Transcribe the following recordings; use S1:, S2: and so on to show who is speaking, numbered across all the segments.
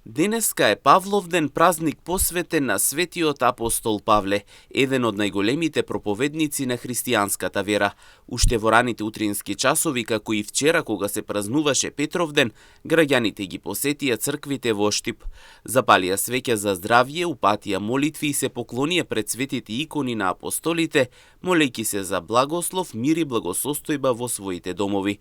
S1: Денеска е Павловден, празник посветен на светиот апостол Павле, еден од најголемите проповедници на христијанската вера. Уште во раните утрински часови, како и вчера кога се празнуваше Петровден, граѓаните ги посетија црквите во Штип. Запалија свеќа за здравје, упатија молитви и се поклонија пред светите икони на апостолите, молејќи се за благослов, мир и благосостојба во своите домови.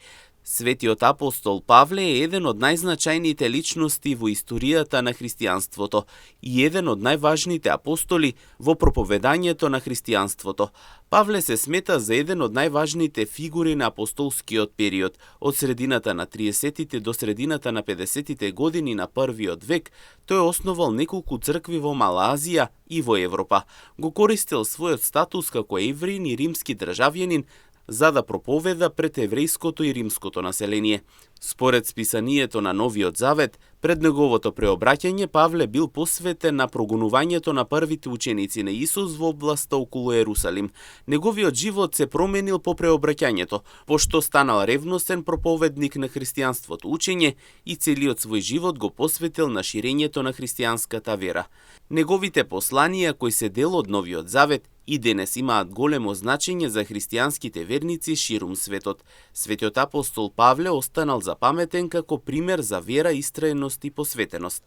S1: Светиот апостол Павле е еден од најзначајните личности во историјата на христијанството и еден од најважните апостоли во проповедањето на христијанството. Павле се смета за еден од најважните фигури на апостолскиот период, од средината на 30-тите до средината на 50-тите години на првиот век. Тој основал неколку цркви во Мала Азија и во Европа. Го користел својот статус како евреин и римски државјанин за да проповеда пред еврејското и римското население. Според списанието на Новиот Завет, пред неговото преобраќање Павле бил посветен на прогонувањето на првите ученици на Исус во областа околу Ерусалим. Неговиот живот се променил по преобраќањето, пошто станал ревностен проповедник на христијанството учење и целиот свој живот го посветил на ширењето на христијанската вера. Неговите посланија, кои се дел од Новиот Завет, и денес имаат големо значење за христијанските верници ширум светот. Светиот апостол Павле останал запаметен како пример за вера, истраеност и посветеност.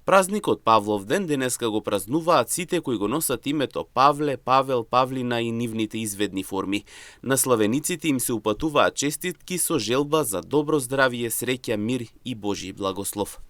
S1: Празникот Павловден денеска го празнуваат сите кои го носат името Павле, Павел, Павлина и нивните изведни форми. На славениците им се упатуваат честитки со желба за добро здравје, среќа, мир и Божји благослов.